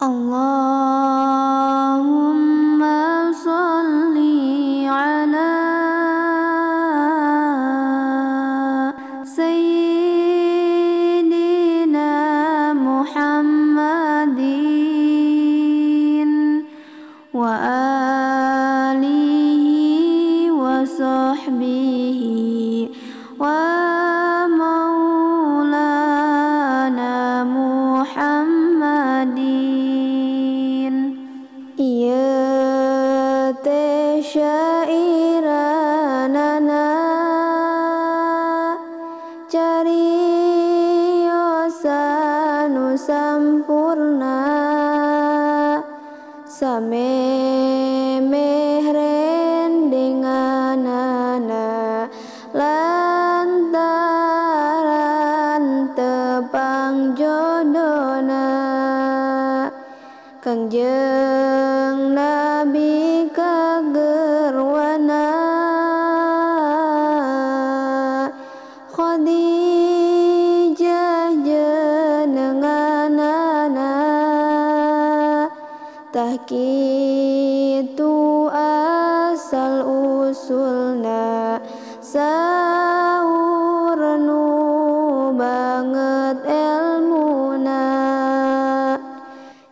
Allahumma sholli ala sayyidina Muhammadin wa alihi wa sahbihi wa maulana Muhammadin. Ieu teh syairanana cariosa nu sampurna samemeh rendenganana lantaran tepang jodona Kangjeng Nabi kagerwana Khadijah jenenganana tah kitu asal usulna saur nu banget elmuna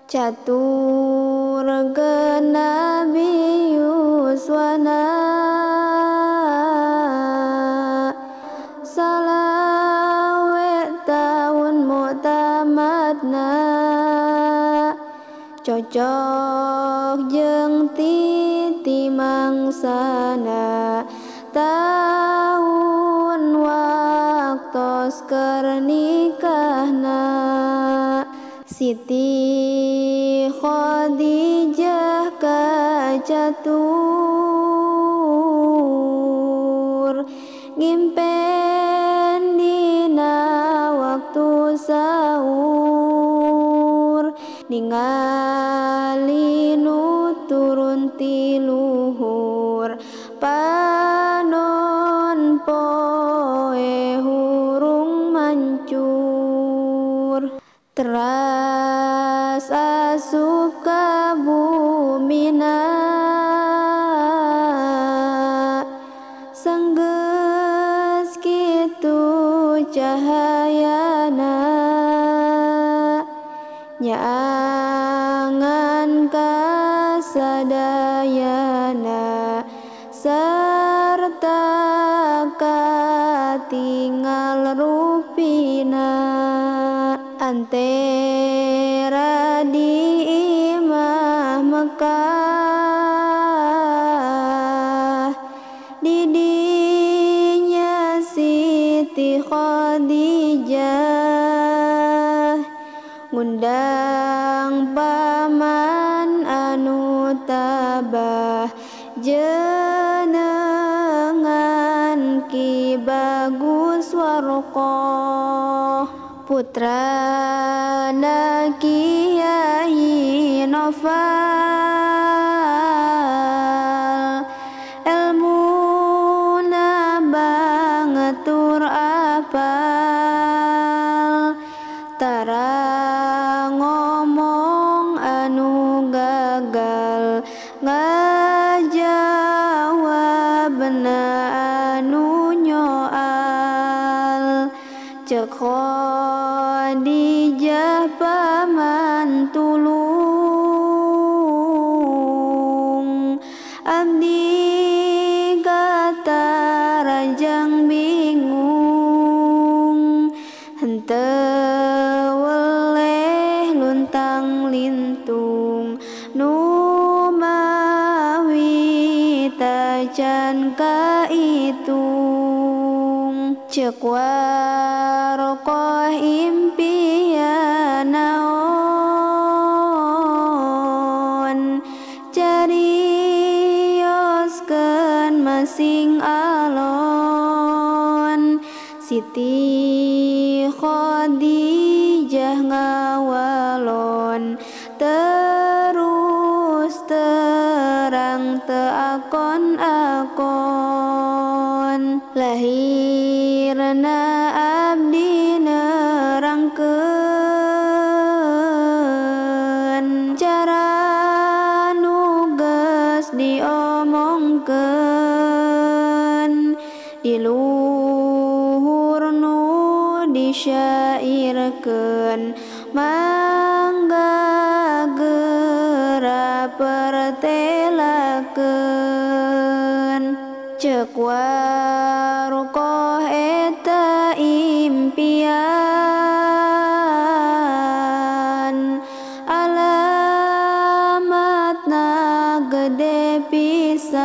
catur ke Nabi Yuswana salawe tahun muktamadna cocok jeung titi mangsana tahun waktos keur nikahna. Siti Khadijah kacatur ngimpen dina waktu sahur ningali nu turun ti luhur panon poe hurung mancur teras asup ka bumina sanggeus kitu cahayana nyaangan kasadayana sarta katingal rupina antera di imah Mekah didinya Siti Khadijah ngundang paman anu tabah jenengan Ki Bagus Warqah putrana Kiai Noval elmuna banget tur apal tara ngomong anu gagal ngajawabna anu nyoal cek Khadijah paman tulung abdi katarajang bingung henteu weleh luntang lintung nu mawi tacan kaitung cek Warqah impian naon carioskeun masing alon Siti Khadijah ngawalon terus terang teu akon-akon lahirna abdi nerangkeun Cek Warqah eta impian, alamatna gede pisan.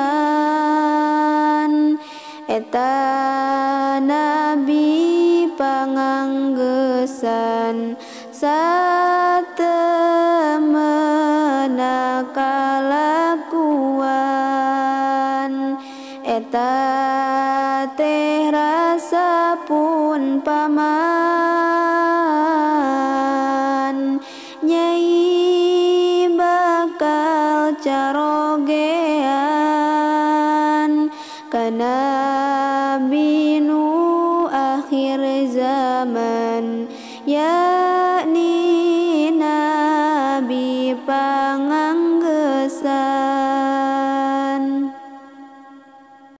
Eta nabi panganggesan satemena kalakuan. Eta teh rasa pun paman, nyai bakal carogean. Kana nabi nu akhir zaman, yakni